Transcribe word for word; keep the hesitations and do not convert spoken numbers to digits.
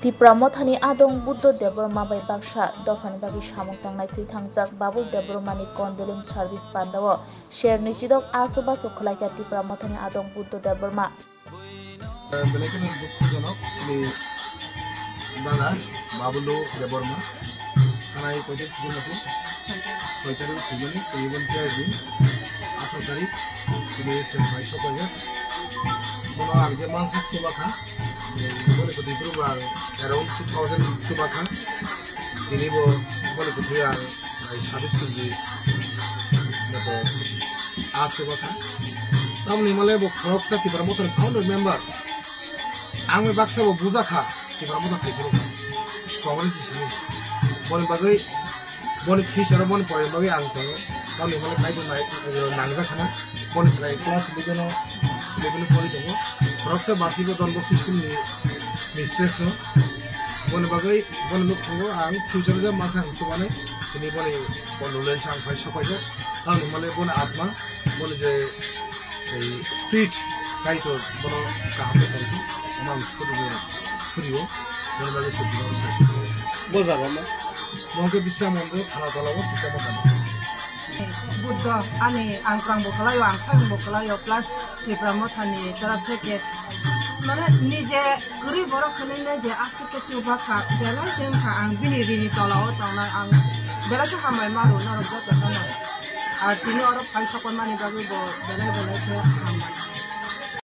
Tipra Mothani Adong Buddho Debbarma bai baksa dophani bagwi samung tangnai thwi thangjak Babul Debbarmani condolence service pandao sherni chidok asu basu khwlaikha Tipra Mothani Adong Buddho Debbarma. Belai kheno dukhujonok ni dada Babulu Debbarma. Thanai koide thwimatu soi tarik thwimani, tei ibon khe din atharo tarik tini se bai sokaijak. Bono ang je mansak chuba kha, boni kwtwi phuru bo ang around two thousand chuba kha. Tini bo boni kwtwi ang bai sabis keji mate a chuba kha. Tamni hwnmale bo khoroksa Tipra Mothani founder member. Ang bai baksa bo buja kha Tipra Motha khai phuru. Congress ni simi. Boni bagwi boni future o boni pore bagwi ang tongo. Tamni hwnmale kaitor nai nangjak khana. Boni chwrai class eleven o, eleven o pori tongo. Khoroksa basi bo Don Bosco school ni mistress no. Boni bagwi boni nuk tongo ang future o mansa ang chubanai. Tini boni condolence ang phai sokaijak. Tamni hwnmale boni atma, boni je ei spirit kaitor bono kaham khe tongthok. Omo ang suri phuri o. Boni bagwi suri phuri o. Bo jaga ma? Bo khe Bisramganj thana tola o Tipra Motha. Buddho ani ang kwrang bo kwlai o, ang thayung bo kwlai o, plus Tipra Mothani torof theke mane nije kwrwi borok hwnwi nai je aste khe chuba kha, belai se wngkha ang bini rini tola o tongnai, ang belai khe hambai ma rw norok joto no. Ar tini oro phai sokoi mani bagwi bo belai belai khe hambai.